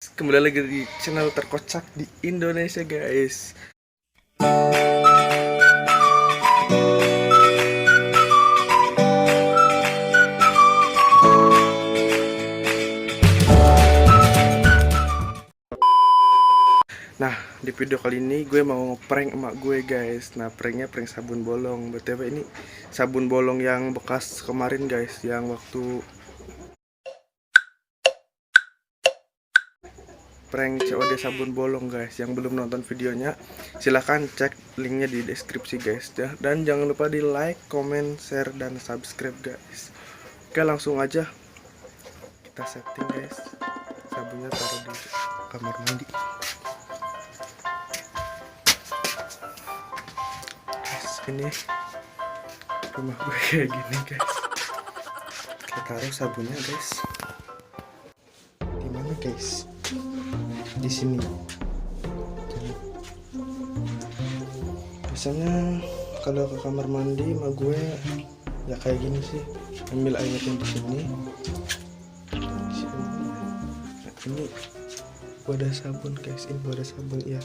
Kembali lagi di channel terkocak di Indonesia, guys. Nah, di video kali ini gue mau ngeprank emak gue, guys. Nah, pranknya prank sabun bolong. BTW, ini sabun bolong yang bekas kemarin, guys, yang waktu prank COD sabun bolong, guys. Yang belum nonton videonya, silahkan cek linknya di deskripsi, guys, ya. Dan jangan lupa di like, comment, share, dan subscribe, guys. Oke, langsung aja kita setting, guys. Sabunnya taruh di kamar mandi, guys. Ini rumah gue kayak gini, guys. Kita taruh sabunnya, guys. Di mana, guys? Di sini. Jangan. Biasanya kalau ke kamar mandi mah gue ya kayak gini sih, ambil airnya di sini. Di sini. Nah, ini wadah sabun, guys. Ini wadah sabun ya,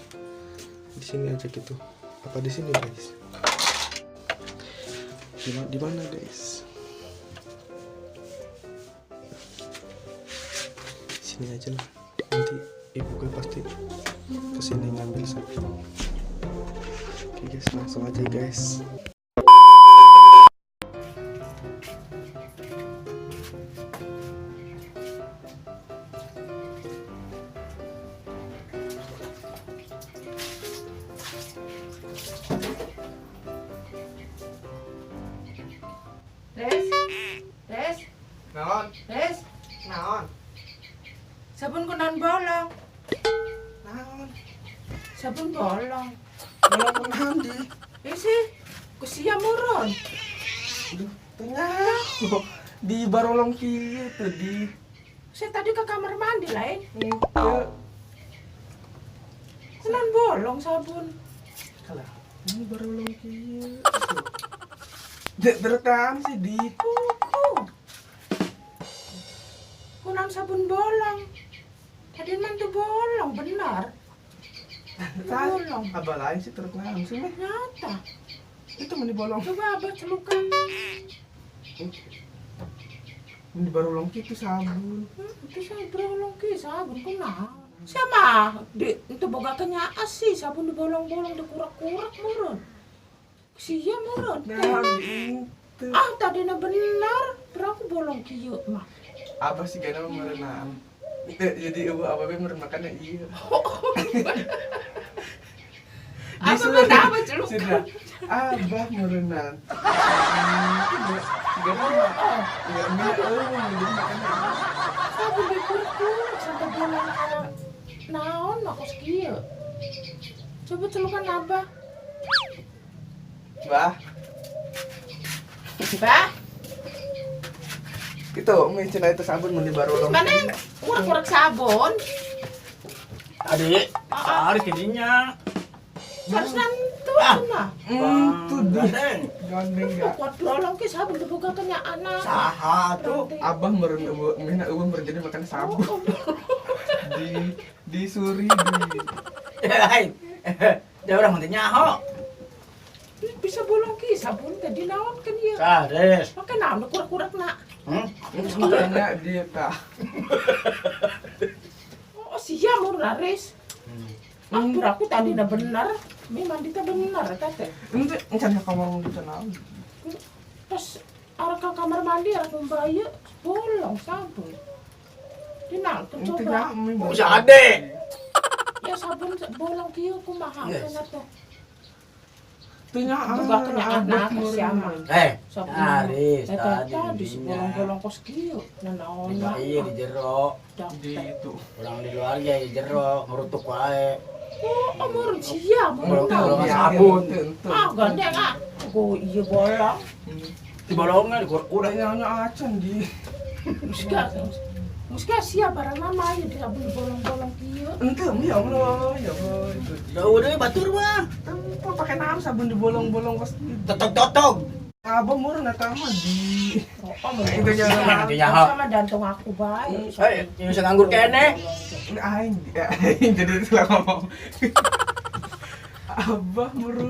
di sini aja gitu. Apa di sini, guys? Di mana, guys? Sini aja lah, nanti ibu gue pasti kesini ngambil sabun. Oke guys, langsung aja, guys. Des, Des, Naon? Des, Naon? Sabun kunaon bolong? Naon? Sabun bolong. Bolong kunaon di? Isi, ku sia meureun. Aduh, teu di barolong kieu tuh di. Saya tadi ke kamar mandi lain. Henteu. Kunaon bolong sabun? Kalah, ini barolong kieu. Dek terekam sih di. Buku. Kunaon sabun bolong? Tadi mantu bolong benar. Bolong. Abah lain sih terekam sih meh. Nyata. Itu meni bolong. Coba abah celukan. Meni barolong kitu sabun. Itu saya bolong ki sabun kunaon? Sama di itu boga kenyaas sih sabun dibolong-bolong, dikurak-kurak meureun. Sia meureun. Nah, itu. Ah, tadi na benar, berapa bolong kieu mah. Abah sih gak merenang. Jadi ibu abah be meureun makannya iya. Apa benda apa celukan? Sudah. Abah merenang. Gak mau. Ya, ini eueuh jadi makannya. Sabun dikurak-kurak sampai bolong kayak naon mah kos kieu. Coba celukan abah. Bah, Bah, itu umi cenah itu sabun mun dibarolong. mana yang kurak-kurak sabun? Adik, harus jadinya. Harus nantu mah. Tuh di. Gandeng. Gandeng gak? Kuat bolong ki sabun diboga kenyaan. Saha tuh. Abah meureun eueuh, mina eueuh meureun jadi makan sabun. Oh, Di suri di. Hai. Dia orang mati nyaho. Bisa bolong ki sabun tadi naon kan ya? Sares. Pakai naon kurak-kurak nak. Hmm? Tanya dia kak. Oh, sia mau raris. Ah, aku tadi na benar. Mi mandi teh benar eta teh. Ente encan ka kamar mandi naon? Pas arah ke kamar mandi arah membayu bolong sabun. Di naon tuh Ente coba. nya mi. Oh, si ade. Ya sabun bolong kieu kumaha Yes. cenah teh. Teu nya. Boga kenyaan siapa? Eh, Sabun. Aris Eta tadi tadi si dinya. bolong-bolong kos kieu. Nanaon Di mah. iya di jero. Di itu. Orang di luar ge di jero ngerutuk wae. Oh, meureun sia Bolong- meureun. bolongan sabun. Ente. Ah, gandeng ah. Go iya bolong. Di bolongnya dikurang-kurang. Udah nya acan di. Muska muska sia barang nama ya di sabun bolong-bolong kieu. Ente mi ya Allah, ya Allah itu. Ya udah batur mah. Tempo pakai naon sabun dibolong-bolong kos gitu. Totok-totok. Abah meureun eta mah di. Oh, Oh, oh, Itu jangan. Itu nyaho. Sama dantung aku bae. Eh, yang bisa nganggur kene. Ini aing, aing jadi salah ngomong. Abah murun.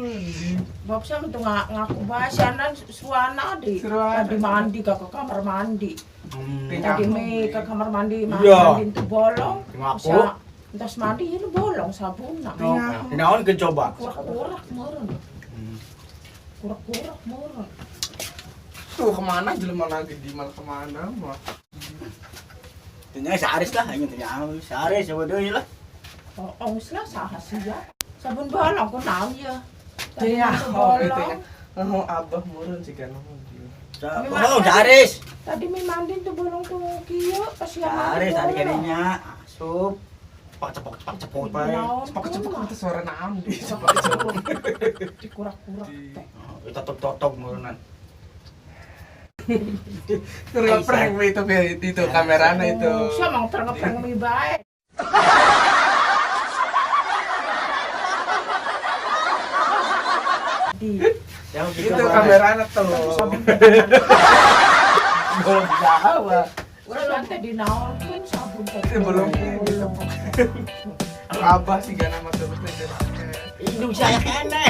Bab sama tuh ngaku bae sianan suana di. Suana. Tadi mandi ke kamar mandi. Tadi me ke kamar mandi Iya. mandi itu bolong. Ngaku. Entas mandi ini bolong sabun. Naon ke coba? Kurak-kurak meureun. Kurak-kurak meureun. Tuh kemana jelema lagi di malah kemana mah. Tanya saris lah, ingin tanya saris coba deui lah. Oh, ongos lah saha sia. Sabun bolong ku naon ya. Tadi Iya, itu oh, gitu bolong. ya. Oh, abah murun sih kan. Oh, saris. Tadi mi mandi tuh bolong tuh kieu pas ya mandi. Saris tadi bolong. kadinya asup. Cepak cepok cepak cepok bae. Naon Cepak cepak kumaha? itu suara naon di cepak cepok. Dikurak-kurak teh. Itu totok meureunnan. Terus prank itu itu kamerana itu. Oh, Siapa mau prank-prank mi bae. Di Itu kamerana tuh. Belum bisa apa. Urang nanti dinaonkeun sabun teh. Itu belum gitu. Abah sih gak nama terus nih. Indung saya kene.